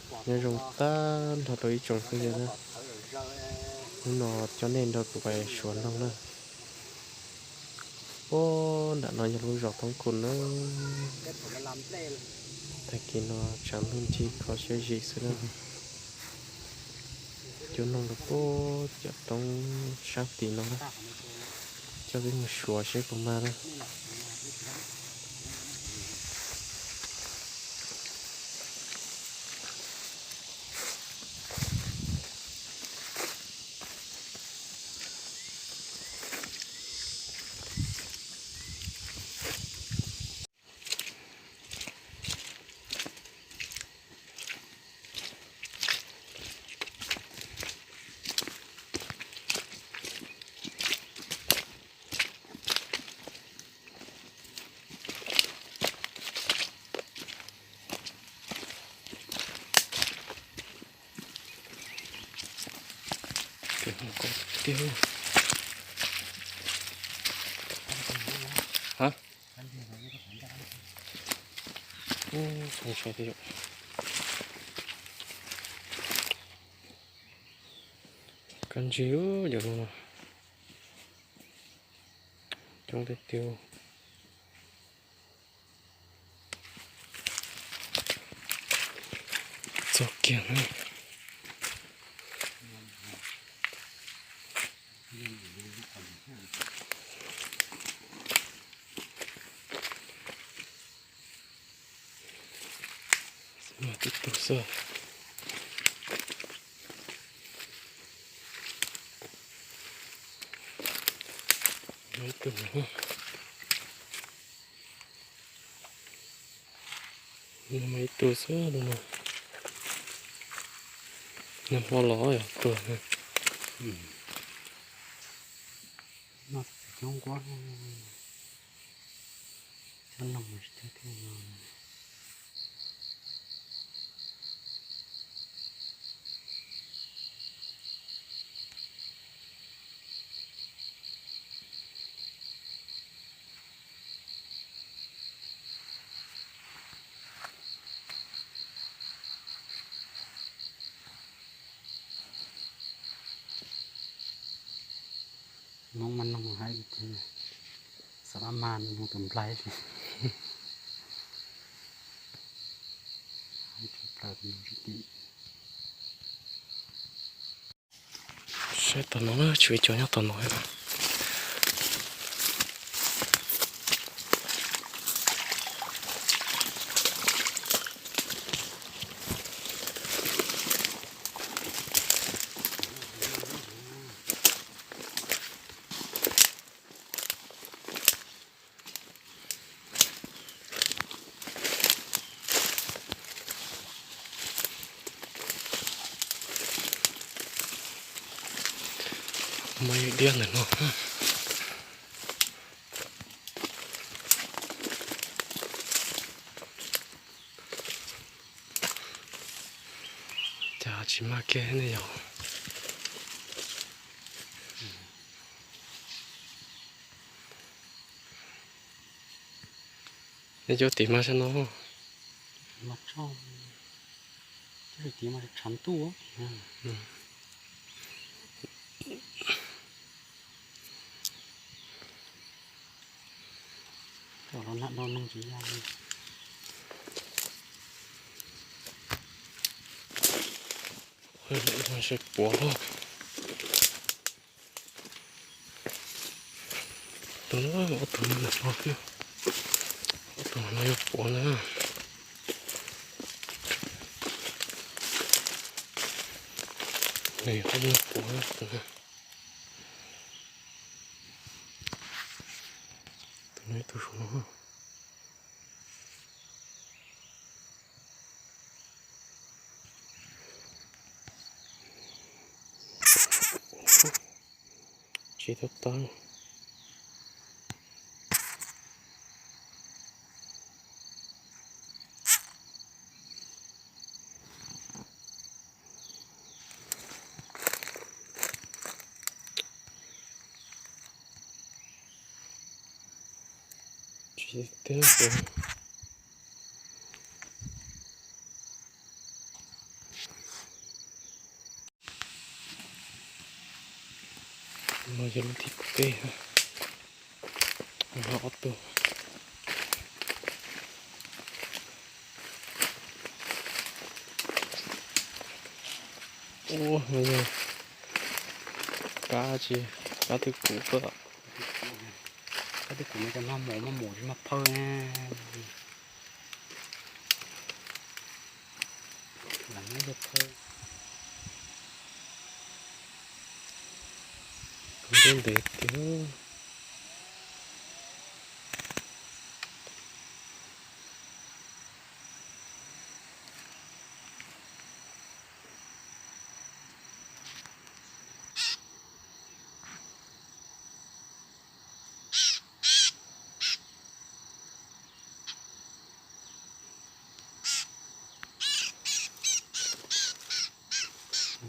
Nyob zoo tag nrho rau ib tsoom phooj ywg na, hnub no coj nej nrog kuv pais suav noog na. Puag nram no yog lub zos Thoob Khu na. Tag kis no tshav ntuj nrig kho siab zim xwb na. Cub noog rau puag cov roob sab tid no na, coj peb mus suav seb puas mag na. Kab ntsig yom, coob tiag tiag. Txog kiag na. Mas tib tug xwb. Mas ib tug xwb no. Nag hmo los yog tuag. Hmoob mas noog haib, xav mas noog tus nplai. Saib tau no na, tshuav ib co nyob tau no. Muaj ib diab ntawm no. Cas tsis mag kiag ne yog. Nej cov tim mas sab no. Mas tso, cov tim mas tshav ntuj. Coj los nag do noog tsis yog li. Seb puav luaj. Tus no, ob tug no, ob tug no yog puav na. Nws yog ob tug puav na. Tus no ib tug saum no. Tsis tau tawv. Tsis tau tawv. No yog lub thib peb, no ob tug. Ub, no yog kab tsi, kab twb kuv xwb. Kab twb kuv no cov maj mus maj mus tsis maj phawj na. Lam muab yog phawj. Kub ntev tiag.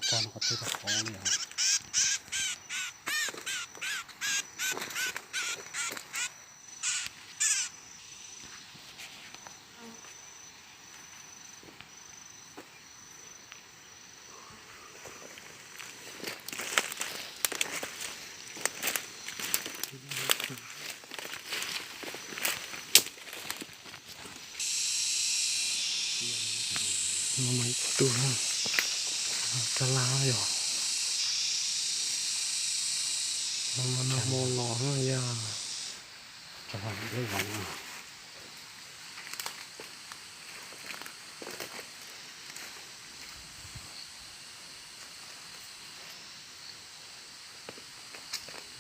Tsa no qhov twg rau hauv li os. No mas ib tug na, caj lab yog, no mas nag hmo los na yog.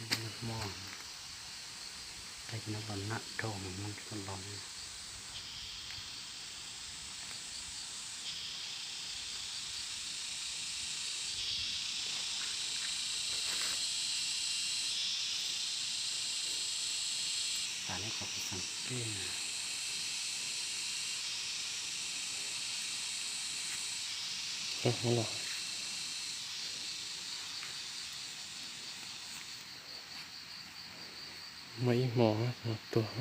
Nag hmo, no los nag dhau, nag hmo tsis tau los. Tas li qhov kuv xeem peb na. Muaj ib hmo tuag.